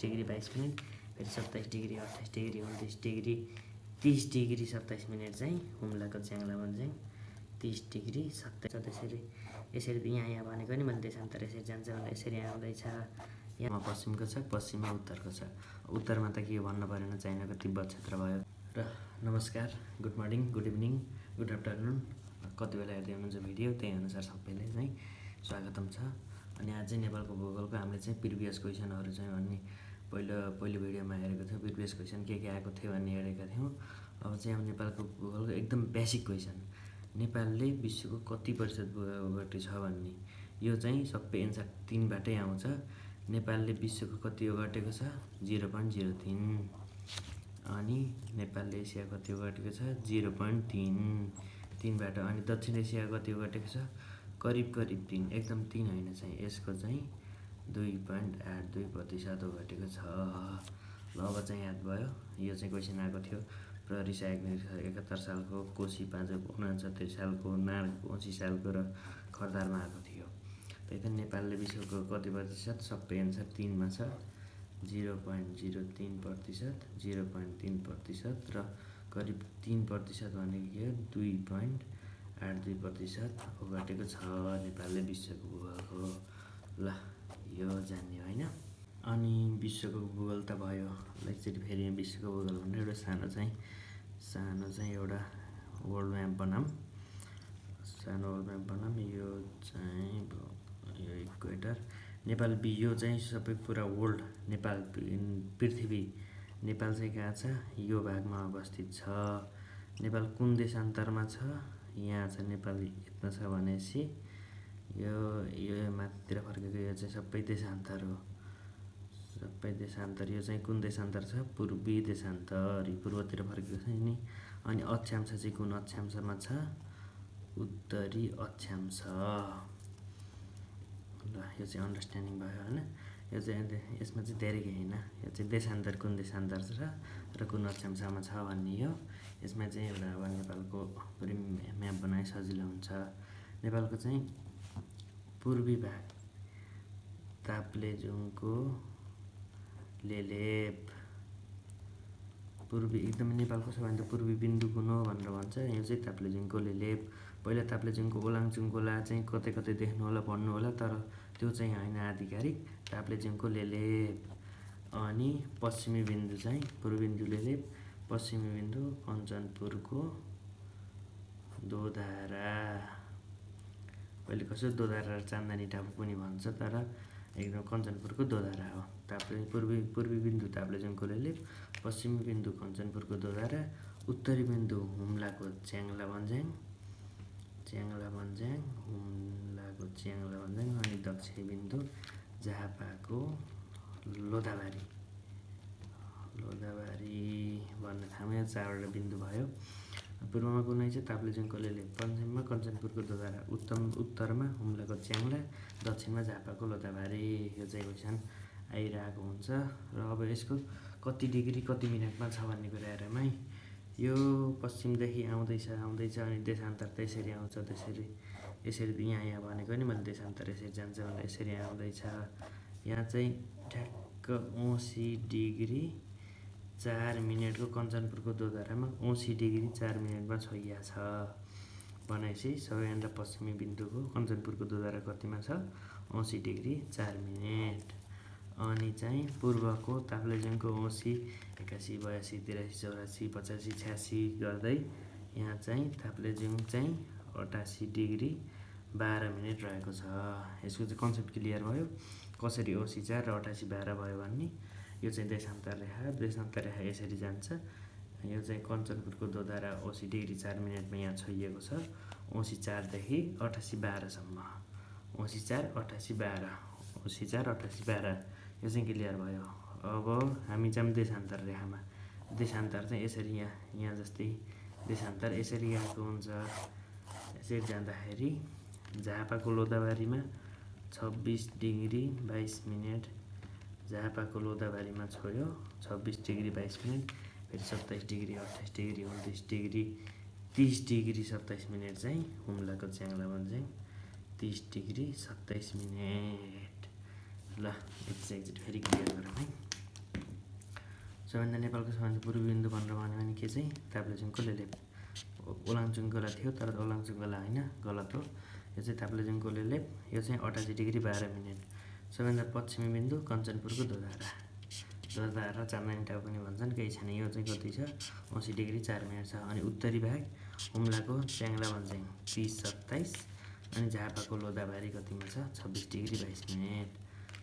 Degree 22 minute, फेरि 27 degree 28 degree 29 degree 30 degree 27 minute चाहिँ हुम्लाको च्याङ्ला भन्ज्याङ 30 degree 27 यसरी यहाँ भनेको नि मैले देशान्तर यसरी जान्छ भने यसरी आउँदैछ। यहाँ पश्चिमको छ, पश्चिममा उत्तरको छ। उत्तरमा त के भन्नु परेन, चाइनाको तिब्बत क्षेत्र भयो। र नमस्कार, good morning, good evening, good afternoon, कति बेला हेर्दै हुनुहुन्छ भिडियो त्यही अनुसार सबैले चाहिँ स्वागतम छ। अनि आज चाहिँ नेपालको भूगोलको हामीले चाहिँ प्रिभियस क्वेसनहरू चाहिँ भन्ने पहिलो भिडियोमा हेरेको थियौँ। प्रिभियस क्वेसन के आएको थियो भन्ने हेरेका थियौँ। अब चाहिँ अब नेपालको भूगोलको एकदम बेसिक क्वेसन, नेपालले विश्वको कति प्रतिशत भूभाग छ भन्ने। यो चाहिँ सबै एन्सर 3 बाटै आउँछ। नेपालले विश्वको कति ओगटेको छ 0.03, अनि नेपालले एसिया कति ओगटेको छ 0.3 बाट, अनि दक्षिण एसिया कति ओगटेको छ करिब 3, एकदम 3 होइन चाहिँ यसको चाहिँ 2.82% ओगटेको छ। ल अब चाहिँ याद भयो, यो चाहिँ क्वेसन आएको थियो प्रहरी सहायक निरीक्षक 71 सालको, कोशी 569 सालको, नारको 80 सालको र खरदारमा आएको थियो। त्यही त नेपालले विश्वको कति प्रतिशत, सबै एन्सर 3 मा छ, 0.03%, 0.3% र करिब 3% भनेको के हो 2.82% ओगटेको छ नेपालले विश्वको भूगोलको। ल यो जान्ने होइन। अनि विश्वको भूगोल त भयो। एकचोटि फेरि विश्वको भूगोल भनेर एउटा सानो चाहिँ एउटा वर्ल्ड म्याप बनाऊँ। सानो वर्ल्ड म्याप बनाऊँ। यो चाहिँ यो इक्वेटर नेपाल यो चाहिँ सबै पुरा वर्ल्ड नेपाल पृथ्वी नेपाल चाहिँ कहाँ छ, यो भागमा अवस्थित छ। नेपाल कुन देशान्तरमा छ, यहाँ छ नेपाल यत्न छ भनेपछि यो माथितिर फर्केको यो चाहिँ सबै देशान्तर हो, सबै देशान्तर। यो चाहिँ कुन देशान्तर छ, पूर्वी देशान्तर, पूर्वतिर फर्केको छ नि। अनि अक्षांश चाहिँ कुन अक्षांशमा छ, उत्तरी अक्षांश। ल यो चाहिँ अन्डरस्ट्यान्डिङ भयो होइन। यो चाहिँ यसमा चाहिँ धेरै केही होइन, यो चाहिँ देशान्तर कुन देशान्तर छ र कुन अक्षांशमा छ भन्ने हो। यसमा चाहिँ एउटा अब नेपालको पुरै म्याप बनाए सजिलो हुन्छ। नेपालको चाहिँ पूर्वी भाग ताप्लेजुङको लेलेप, पूर्वी एकदमै नेपालको सबैभन्दा पूर्वी बिन्दु कुन हो भनेर भन्छ। यो चाहिँ ताप्लेजुङको लेलेप। पहिला ताप्लेजुङको ओलाङचुङकोला चाहिँ कतै देख्नु होला पढ्नु होला, तर त्यो चाहिँ होइन आधिकारिक, ताप्लेजुङको लेलेप। अनि पश्चिमी बिन्दु चाहिँ पूर्वी बिन्दु लेलेप, पश्चिमी बिन्दु कञ्चनपुरको दोधारा। पहिले कसो दोधारा चान्दनी टापु पनि भन्छ, तर एकदम कञ्चनपुरको दोधारा हो। पूर्वी बिन्दु ताप्लेजुङको लेलेप, पश्चिमी बिन्दु कञ्चनपुरको दोधारा, उत्तरी बिन्दु हुम्लाको च्याङ्ला भन्ज्याङ, अनि दक्षिणी बिन्दु झापाको लोधाबारी भन्ने ठाउँमा 4वटा बिन्दु भयो। पूर्वमा कुनै चाहिँ ताप्लेजुङको लेलेप, पश्चिममा कञ्चनपुरको दोधारा, उत्तरमा हुम्लाको च्याङ्ला, दक्षिणमा झापाको लोधाबारी। यो चाहिँ क्वेसन आइरहेको हुन्छ। र अब यसको कति डिग्री कति मिनटमा छ भन्ने कुरा हेरौँ है। यो पश्चिमदेखि आउँदैछ अनि देशान्तर त यसरी आउँछ, यसरी यहाँ भनेको नि मैले देशान्तर यसरी जान्छ भनेर यसरी आउँदैछ। यहाँ चाहिँ ठ्याक्क 80 डिग्री 4 मिनटको कञ्चनपुरको दोधारामा 80 डिग्री 4 मिनटमा छोइया छ भनेपछि सबैभन्दा पश्चिमी बिन्दुको कञ्चनपुरको दोधारा कतिमा छ 80 डिग्री 4 मिनट। अनि चाहिँ पूर्वको ताप्लेजुङको 80, 81, 82, 83, 84, 85, 86 गर्दै यहाँ चाहिँ ताप्लेजुङ चाहिँ 88 डिग्री 12 मिनट रहेको छ। यसको चाहिँ कन्सेप्ट क्लियर भयो, कसरी 80 4 र 88 12 भयो भन्ने। यो चाहिँ देशान्तर रेखा यसरी जान्छ। यो चाहिँ कञ्चनपुरको दोधारा 80 डिग्री 4 मिनटमा यहाँ छोइएको छ, 80 4 देखि 88 12 सम्म, 80 4 88 12, 80 4 88 12। यो चाहिँ क्लियर भयो। अब हामी चाहिँ देशान्तर रेखामा, देशान्तर चाहिँ यसरी यहाँ जस्तै देशान्तर यसरी आएको हुन्छ। यसरी जाँदाखेरि झापाको लोधाबारीमा 26 डिग्री 22 मिनट, झापाको लोधाबारीमा छोयो 26 डिग्री 22 मिनट, फेरि 27 degree 28 degree 29 degree 30 degree 27 minute चाहिँ हुम्लाको च्याङ्ला भन्ज्याङ 30 डिग्री 27 मिनट। ल एकचोटि फेरि क्लियर गरौँ है। सबैभन्दा नेपालको सबैभन्दा पूर्वी बिन्दु भनेर भन्यो भने के चाहिँ ताप्लेजुङको लेलेप। ओलाङचुङ गोला थियो तर ओलाङचुङ गोला होइन, गलत हो। यो चाहिँ ताप्लेजुङको लेलेप। यो चाहिँ 88 डिग्री 12 मिनेट। सबैभन्दा पश्चिमी बिन्दु कञ्चनपुरको दोधारा। दोधारा चाँदनी टाउ पनि भन्छन्, केही छैन। यो चाहिँ कति छ 80 डिग्री 4 मिनेट छ। अनि उत्तरी भाग हुम्लाको च्याङ्ला भन्छन् 30-27। अनि झापाको लोधाबारी कतिमा छ 26 डिग्री 22 मिनेट।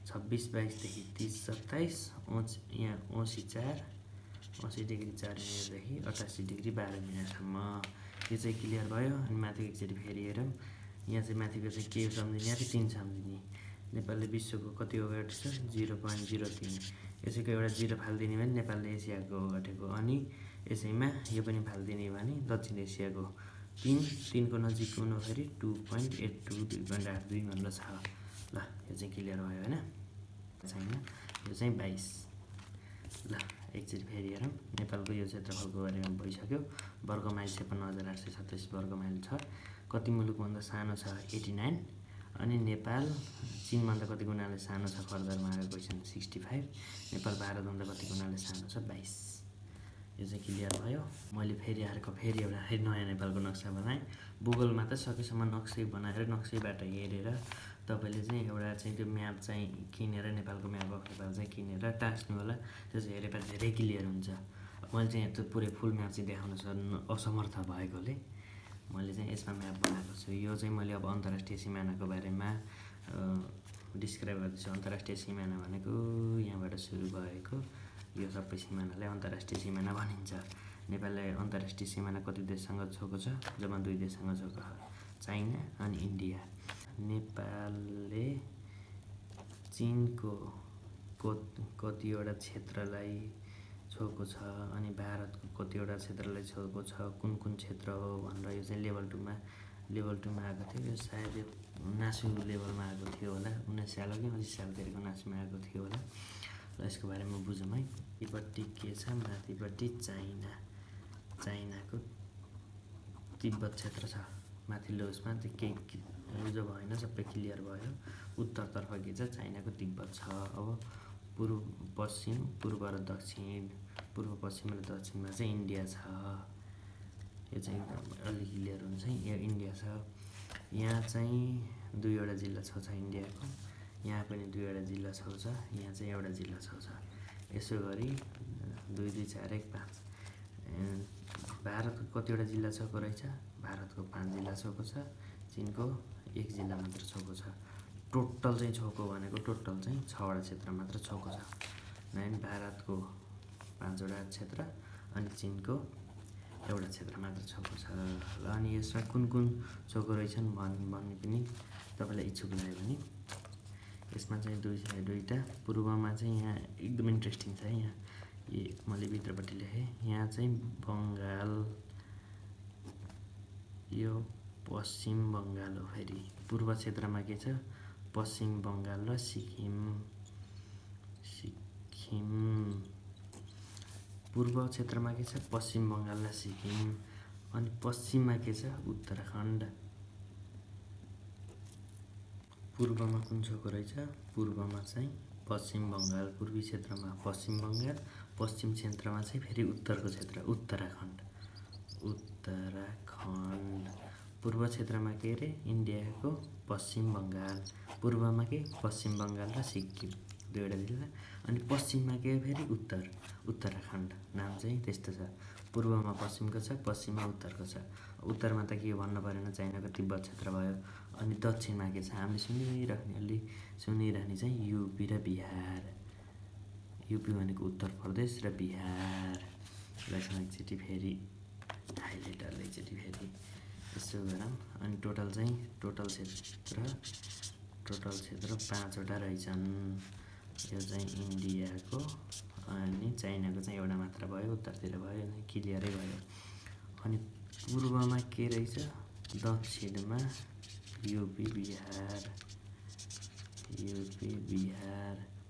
26-22देखि 30-27। यहाँ 80 डिग्री 4 मिनेटदेखि 88 डिग्री 12 मिनेटसम्म। यो चाहिँ क्लियर भयो। अनि माथिको एकचोटि फेरि हेरौँ। यहाँ चाहिँ माथिको चाहिँ के सम्झिने अरे 3 सम्झिने। नेपालले विश्वको कति ओगटेको छ 0.03। यसैको एउटा 0 फालिदिने भने नेपालले एसियाको ओगटेको। अनि यसैमा यो पनि फालिदिने भने दक्षिण एसियाको 3को नजिक हुँदाखेरि 2.82 2.82 भनेर छ। ल यो चाहिँ क्लियर भयो होइन। छैन यो चाहिँ 22। ल एकचोटि फेरि हेरौँ। नेपालको यो क्षेत्रफलको बारेमा भइसक्यो। वर्ग माइल 56,827 वर्ग माइल छ। कति मुलुकभन्दा सानो छ 89। अनि नेपाल चीनभन्दा कति गुणाले सानो छ फर्दरमा आएको क्वेसन 65। नेपाल भारतभन्दा कति गुणाले सानो छ 22। यो चाहिँ क्लियर भयो। मैले फेरि एउटा नयाँ नेपालको नक्सा बनाएँ। भूगोलमा त सकेसम्म नक्सै बनाएर नक्सैबाट हेरेर तपाईँले चाहिँ एउटा चाहिँ त्यो म्याप चाहिँ किनेर नेपालको म्याप अफ नेपाल चाहिँ किनेर टाँस्नु होला। त्यो चाहिँ हेरेपछि धेरै क्लियर हुन्छ। मैले चाहिँ त्यो पुरै फुल म्याप चाहिँ देखाउन असमर्थ भएकोले मैले चाहिँ यसमा म्याप बनाएको छु। यो चाहिँ मैले अब अन्तर्राष्ट्रिय सिमानाको बारेमा डिस्क्राइब गर्दैछु। अन्तर्राष्ट्रिय सिमाना भनेको यहाँबाट सुरु भएको यो सबै सिमानालाई अन्तर्राष्ट्रिय सिमाना भनिन्छ। नेपालले अन्तर्राष्ट्रिय सिमाना कति देशसँग छोएको छ? जम्मा 2 देशसँग छोएको छ, चाइना अनि इन्डिया। नेपालले चीनको कतिवटा क्षेत्रलाई छोएको छ अनि भारतको कतिवटा क्षेत्रलाई छोएको छ, कुन क्षेत्र हो भनेर यो चाहिँ लेभल 2मा आएको थियो। यो सायद यो नासु लेभलमा आएको थियो होला, 19 साल कि 80 सालतिरको नासुमा आएको थियो होला। र यसको बारेमा बुझौँ है। माथिपट्टि के छ? माथिपट्टि चाइनाको तिब्बत क्षेत्र छ। माथिल्लो उसमा त्यो केही जो भएन, सबै क्लियर भयो। उत्तरतर्फ के छ? चाइनाको तिब्बत छ। अब पूर्व र दक्षिण, पूर्व पश्चिम र दक्षिणमा चाहिँ इन्डिया छ। यो चाहिँ एकदम अलि क्लियर हुन्छ। यहाँ इन्डिया छ। यहाँ चाहिँ 2वटा जिल्ला छ इन्डियाको। यहाँ पनि 2वटा जिल्ला छ। यहाँ चाहिँ एउटा जिल्ला छ। यसो गरी 2 2 4 1 5। भारतको कतिवटा जिल्ला छोएको रहेछ? भारतको 5 जिल्ला छोएको छ। चीनको 1 जिल्ला मात्र छोएको छ। टोटल चाहिँ छोएको भनेको टोटल चाहिँ 6वटा क्षेत्र मात्र छोएको छ। अनि भारतको 5वटा क्षेत्र अनि चीनको एउटा क्षेत्र मात्र छोएको छ। ल अनि यसमा कुन छोएको रहेछन् भन्ने पनि तपाईँलाई इच्छुक लाग्यो भने यसमा चाहिँ 2टा पूर्वमा चाहिँ यहाँ एकदम इन्ट्रेस्टिङ छ। यहाँ मैले भित्रपट्टि लेखेँ। यहाँ चाहिँ बङ्गाल, यो पश्चिम बङ्गाल हो। फेरि पूर्व क्षेत्रमा के छ? पश्चिम बङ्गाल र सिक्किम। पूर्व क्षेत्रमा के छ? पश्चिम बङ्गाल र सिक्किम। अनि पश्चिममा के छ? उत्तराखण्ड। पूर्वमा कुन छोएको रहेछ? पूर्वमा चाहिँ पश्चिम बङ्गाल। पूर्वी क्षेत्रमा पश्चिम बङ्गाल, पश्चिम क्षेत्रमा चाहिँ फेरि उत्तरको क्षेत्र उत्तराखण्ड। पूर्व क्षेत्रमा के अरे? इन्डियाको पश्चिम बङ्गाल। पूर्वमा के? पश्चिम बङ्गाल र सिक्किम 2वटा जिल्ला। अनि पश्चिममा के? फेरि उत्तराखण्ड। नाम चाहिँ त्यस्तो छ। पूर्वमा पश्चिमको छ, पश्चिममा उत्तरको छ। उत्तरमा त के भन्नु परेन, चाइनाको तिब्बत क्षेत्र भयो। अनि दक्षिणमा के छ? हामीले सुनिरहने चाहिँ युपी र बिहार। युपी भनेको उत्तर प्रदेश र बिहार। यसमा एकचोटि फेरि हाइलाइटरले एकचोटि फेरि यसो गरौँ। अनि टोटल क्षेत्र 5वटा रहेछन्। यो चाहिँ इन्डियाको अनि चाइनाको चाहिँ एउटा मात्र भयो, उत्तरतिर भयो, क्लियरै भयो। अनि पूर्वमा के रहेछ? दक्षिणमा युपी बिहार।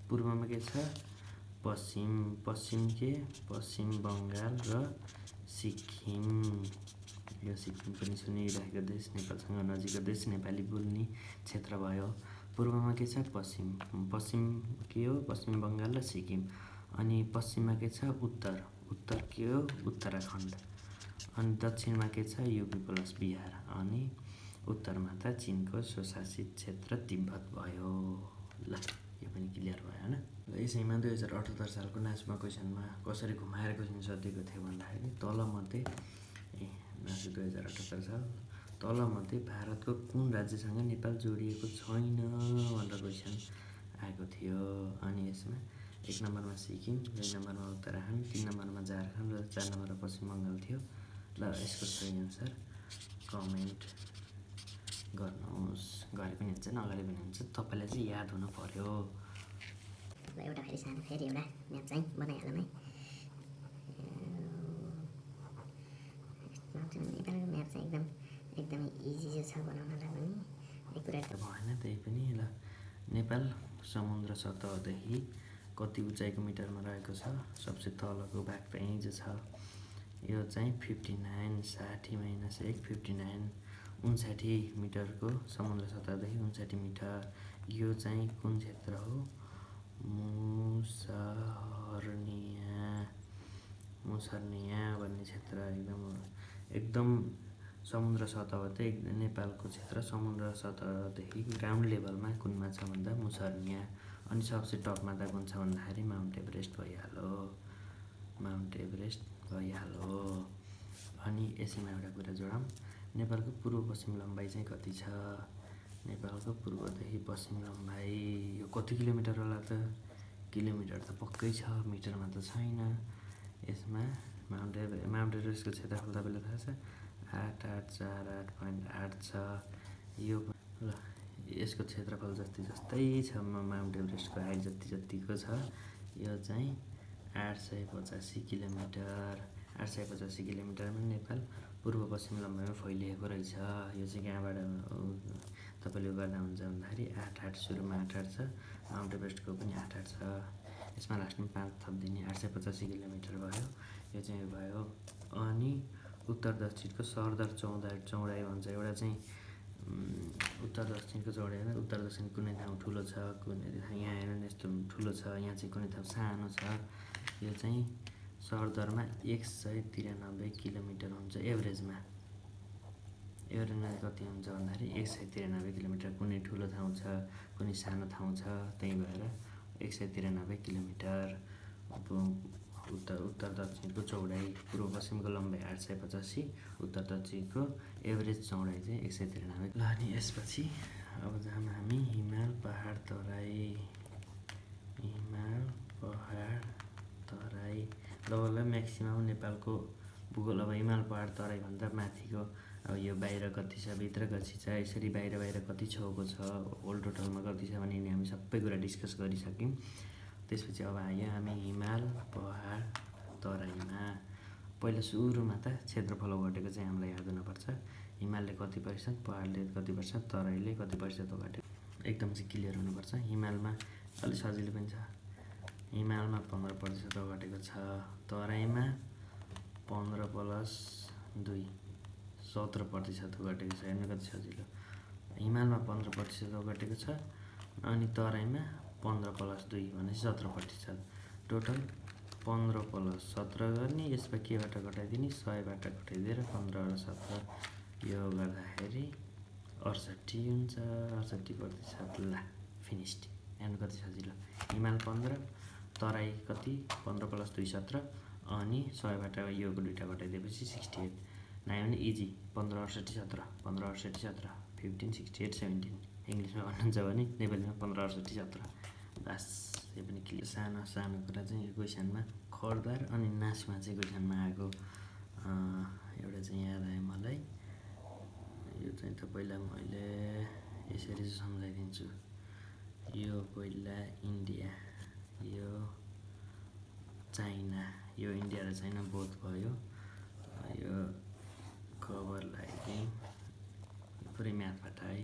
पूर्वमा के छ? पश्चिम के? पश्चिम बङ्गाल र सिक्किम। यो सिक्किम पनि सुनिरहेको देश, नेपालसँग नजिकको देश, नेपाली बोल्ने क्षेत्र भयो। पूर्वमा के छ? पश्चिम के हो? पश्चिम बङ्गाल र सिक्किम। अनि पश्चिममा के छ उत्तर के हो उत्तराखण्ड अनि दक्षिणमा के छ युपी प्लस बिहार अनि उत्तरमा त चिनको स्वशासित क्षेत्र तिब्बत भयो। ल यो पनि क्लियर भयो हैन। ल यसैमा 2078 सालको नास्मा क्वेसनमा कसरी घुमाएर क्वेसन सोधेको थियो भन्दाखेरि तलमध्ये 2078 साल तलमध्ये भारतको कुन राज्यसँग नेपाल जोडिएको छैन भनेर क्वेसन आएको थियो। अनि यसमा 1 नम्बरमा सिक्किम, 2 नम्बरमा उत्तराखण्ड, 3 नम्बरमा झारखण्ड र 4 नम्बरमा पश्चिम बङ्गाल थियो। ल यसको सही एन्सर कमेन्ट गर्नुहोस्। गरे पनि हुन्छ नगरे पनि हुन्छ, तपाईँलाई चाहिँ याद हुनु पर्यो। ल एउटा फेरि सानो फेरि एउटा म्याथ चाहिँ बनाइहालौँ है। नेपालको म्याथ चाहिँ एकदमै इजी छ बनाउनलाई पनि एक कुरा भएन त्यही पनि। ल नेपाल समुद्र सतहदेखि कति उचाइको मिटरमा रहेको छ? सबसे तलको भाग त यहीँ चाहिँ छ, यो चाहिँ 59 60 - 1 59 59 मिटरको समुद्र सतहदेखि 59 मिटर। यो चाहिँ कुन क्षेत्र हो? मुसहरनिया भन्ने क्षेत्र एकदम समुद्र सतहबाट नेपालको क्षेत्र समुद्र सतहदेखि ग्राउन्ड लेभलमा कुनमा छ भन्दा मुसहरनिया। अनि सबसे टपमा त कुन छ भन्दाखेरि माउन्ट एभरेस्ट भइहाल्यो। अनि यसैमा एउटा कुरा जोडौँ, नेपालको पूर्व पश्चिम लम्बाइ चाहिँ कति छ? नेपालको पूर्वदेखि पश्चिम लम्बाइ यो कति किलोमिटर होला त? किलोमिटर त पक्कै छ, मिटरमा त छैन। यसमा माउन्ट एभरेस्टको क्षेत्रफल तपाईँलाई थाहा छ 8848.8 छ। यो ल यसको क्षेत्रफल जस्तै छ माउन्ट एभरेस्टको हाइट जतिको छ। यो चाहिँ 885 किलोमिटर। 885 किलोमिटरमा नेपाल पूर्व पश्चिम लम्बाइमा फैलिएको रहेछ। यो चाहिँ कहाँबाट तपाईँले गर्दा हुन्छ भन्दाखेरि 88 सुरुमा 88 छ, माउन्ट एभरेस्टको पनि 88 छ। यसमा लास्टमा 5 थपिदिने 885 किलोमिटर भयो। यो चाहिँ भयो। अनि उत्तर दक्षिणको सरदर चौडाइ भन्छ एउटा चाहिँ उत्तर दक्षिणको चौडाइ होइन। उत्तर दक्षिण कुनै ठाउँ ठुलो छ, कुनै ठाउँ यहाँ हेर्नु यस्तो ठुलो छ, यहाँ चाहिँ कुनै ठाउँ सानो छ। यो चाहिँ सरदरमा 193 किलोमिटर हुन्छ एभरेजमा। एभरेजमा कति हुन्छ भन्दाखेरि 193 किलोमिटर। कुनै ठुलो ठाउँ छ, कुनै सानो ठाउँ छ, त्यही भएर 193 किलोमिटर। उत्तर दक्षिणको चौडाइ पूर्व पश्चिमको लम्बाइ 885, उत्तर दक्षिणको एभरेज चौडाइ चाहिँ 193। ल अनि यसपछि अब जाऊँ हामी हिमाल पहाड तराई। ल म्याक्सिमम नेपालको भूगोल अब हिमाल पहाड तराईभन्दा माथिको अब यो बाहिर कति छ, भित्र कति छ, यसरी बाहिर कति छेउको छ, होल टोटलमा कति छ भन्ने हामी सबै कुरा डिस्कस गरिसक्यौँ। त्यसपछि अब आयो हामी हिमाल पहाड तराईमा। पहिला सुरुमा त क्षेत्रफल ओगटेको चाहिँ हामीलाई याद हुनुपर्छ। हिमालले कति प्रतिशत, पहाडले कति प्रतिशत, तराईले कति प्रतिशत ओगटेको एकदम चाहिँ क्लियर हुनुपर्छ। हिमालमा अलिक सजिलो पनि छ, हिमालमा 15% ओगटेको छ, तराईमा 15 + 2 17% ओगटेको छ। हेर्नु कति सजिलो। हिमालमा 15% ओगटेको छ अनि तराईमा 15 + 2 भनेपछि 17%। टोटल 15 + 17 गर्ने, यसमा केबाट घटाइदिने 100बाट घटाइदिएर 15 र 17 यो गर्दाखेरि 68 हुन्छ। 68%। ल फिनिस्ड। हेर्नु कति सजिलो। हिमाल 15, तराई कति 15 + 2 17 अनि 100बाट यो दुईवटा घटाइदिएपछि 68। नआयो भने इजी 15 68 17 15 68 17 15 68 17। इङ्ग्लिसमा भन्नुहुन्छ भने नेपालीमा 15 68 17। बस यो पनि क्लियर। सानो कुरा चाहिँ यो क्वेसनमा खरदार अनि नास्मा चाहिँ क्वेसनमा आएको एउटा चाहिँ याद आयो मलाई। यो चाहिँ पहिला मैले यसरी सम्झाइदिन्छु। यो पहिला इन्डिया, यो चाइना, यो इन्डिया र चाइना बोथ भयो। यो कभर लगाइदिएँ पुरै म्याथबाट है।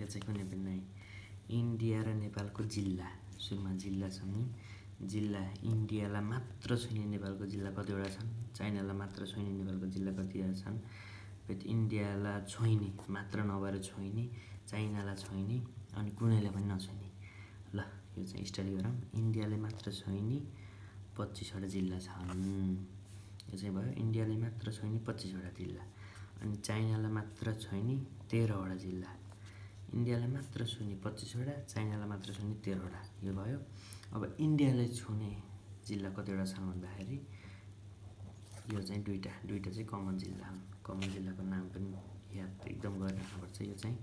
यो चाहिँ कुनै पनि नै इन्डिया र नेपालको जिल्ला। सुरुमा जिल्ला छ नि, जिल्ला इन्डियालाई मात्र छुइने नेपालको जिल्ला कतिवटा छन्, चाइनालाई मात्र छुइने नेपालको जिल्ला कतिवटा छन्, फेरि इन्डियालाई छोइने मात्र नभएर छोइने, चाइनालाई छोइने अनि कुनैलाई पनि नछुइने। ल यो चाहिँ स्टडी गरौँ। इन्डियाले मात्र छोइने, 25वटा जिल्ला छन्। यो चाहिँ भयो इन्डियाले मात्र छ नि 25वटा जिल्ला, अनि चाइनालाई मात्र छ नि 13वटा जिल्ला। इन्डियालाई मात्र छुने 25वटा, चाइनालाई मात्र छुने 13वटा, यो भयो। अब इन्डियाले छुने जिल्ला कतिवटा छन् भन्दाखेरि यो चाहिँ दुईवटा चाहिँ कमन जिल्ला हुन्। कमन जिल्लाको नाम पनि याद एकदम गरिराख्नुपर्छ। यो चाहिँ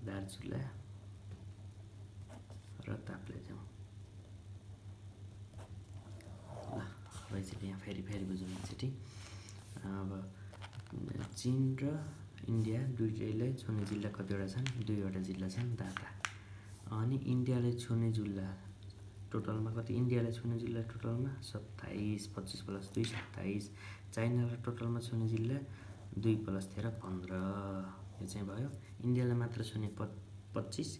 दार्चुला र ताप्लेजुङ। ल अब चाहिँ यहाँ फेरि बुझौँ एकचोटि। अब चीन र इन्डिया दुईटैलाई छुने जिल्ला कतिवटा छन्? 2वटा जिल्ला छन् दाता। अनि इन्डियाले छुने जिल्ला टोटलमा कति? इन्डियाले छुने जिल्ला टोटलमा 27, 25 + 2 27। चाइनालाई टोटलमा छुने जिल्ला 2 + 13 15। यो चाहिँ भयो इन्डियालाई मात्र छुने 25,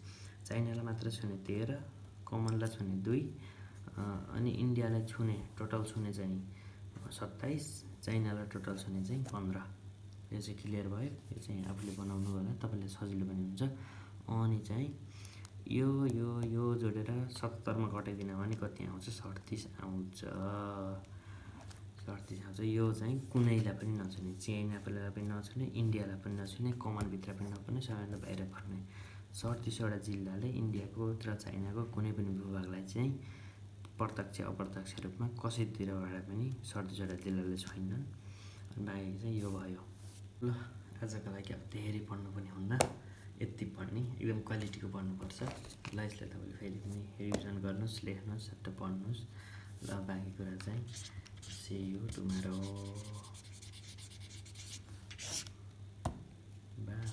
चाइनालाई मात्र छुने 13, कमनलाई छुने 2, अनि इन्डियालाई छुने टोटल छुने चाहिँ 27, चाइनालाई टोटल छुने चाहिँ 15। यो चाहिँ क्लियर भयो। यो चाहिँ आफूले बनाउनु होला, तपाईँलाई सजिलो पनि हुन्छ। अनि चाहिँ यो जोडेर 70मा घटाइदिनु भने कति आउँछ? 37 आउँछ। 37 आउँछ। यो चाहिँ कुनैलाई पनि नछुने, चाइनालाई पनि नछुने, इन्डियालाई पनि नछुने, कमनभित्र पनि नपर्ने, सबैभन्दा बाहिर पर्ने 37वटा जिल्लाले इन्डियाको र चाइनाको कुनै पनि भूभागलाई चाहिँ प्रत्यक्ष अप्रत्यक्ष रूपमा कसैतिरबाट पनि 37वटा जिल्लाले छोइनन्। अनि बाँकी चाहिँ यो भयो। ल आजको लागि अब धेरै पढ्नु पनि हुन्न, यति पढ्ने एकदम क्वालिटीको पढ्नुपर्छ। ल यसलाई तपाईँले फेरि पनि रिभिजन गर्नुहोस्, लेख्नुहोस्, सबटा पढ्नुहोस्। ल बाँकी कुरा चाहिँ see you tomorrow. Bye.